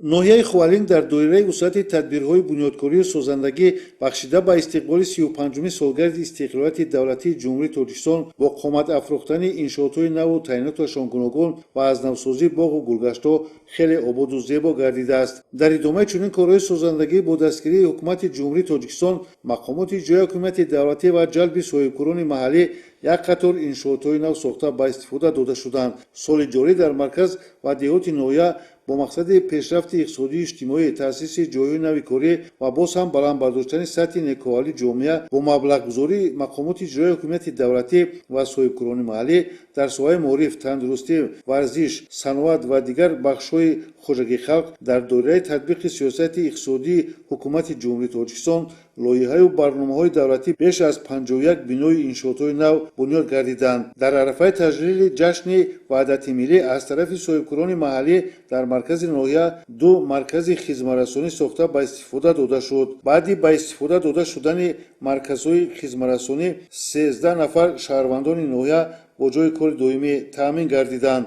Ноҳияи Ховалинг дар доираи вусъати тадбирҳои бунёдкорию созандагӣ, бахшида ба истиқболи 35-уми солгарди истиқлолияти давлатии Ҷумҳурии Тоҷикистон, бо қомат афрохтани иншоотҳои наву таъиноташон гуногун ва аз навсозии боғу гулгаштҳо хеле ободу зебо гардидааст. Дар идомаи чунин корҳои созандагӣ, бо дастгирии Ҳукумати Ҷумҳурии Тоҷикистон, мақомоти иҷроияи ҳокимияти давлатӣ ва ҷалби соҳибкорони маҳаллӣ як қатор иншоотҳои нав сохта ба истифода дода шуданд. Соли ҷорӣ дар марказ ва деҳоти ноҳия бо мақсади пешрафти иқтисодию иҷтимоӣ, таъсиси ҷойҳои нави корӣ ва боз ҳам баланд бардоштани сатҳи некӯаҳволии ҷомеа, бо маблағгузории мақомоти иҷроияи ҳокимияти давлатӣ ва соҳибкорони маҳаллӣ дар соҳаи маориф, тандурустӣ, варзиш, саноат ва дигар бахшҳои хоҷагии халқ, дар доираи татбиқи сиёсати иқтисодии Ҳукумати Ҷумҳурии Тоҷикистон, лоиҳаю барномаҳои давлатӣ беш аз 51 бинои иншоотҳои нав бунёд гардиданд. Дар арафаи таҷлили ҷашни Ваҳдати миллӣ аз тарафи соҳибкорони маҳаллӣ дар маркази ноҳия ду маркази хизматрасонӣ сохта ба истифода дода шуд. Баъди ба истифода дода шудани марказҳои хизматрасонӣ 13 нафар шаҳрвандони ноҳия бо ҷойи кори доимӣ таъмин гардиданд.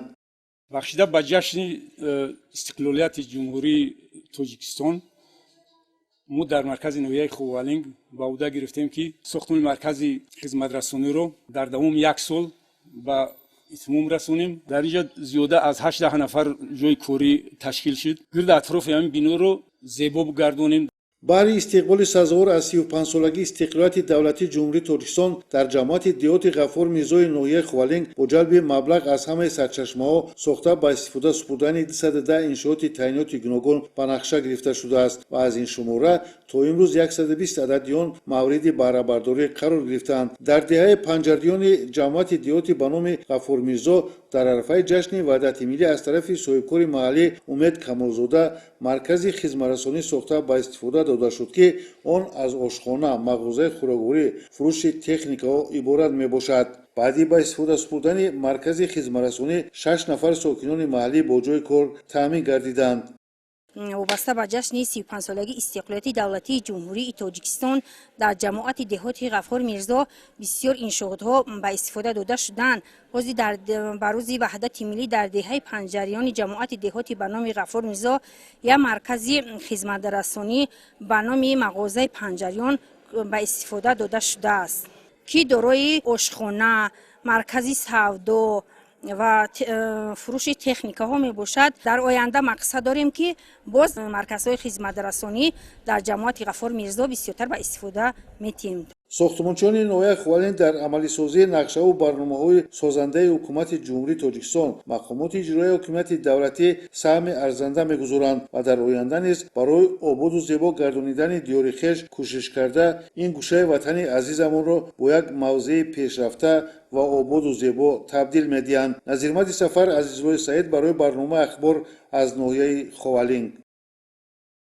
Бахшида ба ҷашни истиқлолияти Ҷумҳурии Тоҷикистон мо дар маркази ноҳияи Ховалинг ба ӯҳда гирифтем, ки сохтмони маркази хизматрасониро дар давоми як сол ба итмом расонем. Дар инҷо зиёда аз 18 нафар ҷойи корӣ ташкил шуд. Гирди атрофи ҳамин биноро зебо бигардонем. Баҳри истиқболи сазовор аз 35-солагии истиқлолияти давлатии Ҷумҳурии Тоҷикистон дар ҷамоати деҳоти Ғаффор Мирзои ноҳияи Ховалинг бо ҷалби маблағ аз ҳамаи сарчашмаҳо сохта ба истифода супурдани 210 иншооти таъиноти гуногун ба нақша гирифта шудааст ва аз ин шумора то имрӯз 120 адади он мавриди баҳрабардорӣ қарор гирифтаанд. Дар деҳаи Панҷардиёни ҷамоати деҳоти ба номи Ғаффор Мирзо дар арафаи ҷашни Ваҳдати миллӣ аз тарафи соҳибкори маҳаллӣ Умед Камолзода маркази хизматрасонӣ сохта ба истифода дода шуд, ки он аз ошхона, мағозаи хӯрокворӣ, фурӯши техникаҳо иборат мебошад. Баъди ба истифода супурдани маркази хизматрасонӣ шаш нафар сокинони маҳаллӣ бо ҷойи кор таъмин гардиданд. Вобаста ба ҷашни 35-солагии истиқлолияти давлатии Ҷумҳурии Тоҷикистон дар ҷамоати деҳоти Ғаффор Мирзо бисёр иншоотҳо ба истифода дода шуданд. Ҳозир ба рӯзи Ваҳдати миллӣ дар деҳаи Панҷариёни ҷамоати деҳоти ба номи Ғаффор Мирзо як маркази хизматрасонӣ ба номи мағозаи Панҷариён ба истифода дода шудааст, ки дорои ошхона, маркази савдо ва фурӯши техникаҳо мебошад. Дар оянда мақсад дорем, ки боз марказҳои хизматрасонӣ дар ҷамоати Ғаффор Мирзо бисёртар ба истифода метиҳем. Сохтмончиёни ноҳияи Ховалинг дар амалисозии нақшаву барномаҳои созандаи Ҳукумати Ҷумҳурии Тоҷикистон, мақомоти иҷроияи ҳокимияти давлатӣ саҳми арзанда мегузоранд ва дар оянда низ барои ободу зебо гардонидани диёри хеш кӯшиш карда, ин гӯшаи ватани азизамонро бо як мавзеи пешрафта ва ободу зебо табдил медиҳанд. Назирмади Сафар, Азизуллои Саид барои барномаи Ахбор аз ноҳияи Ховалинг.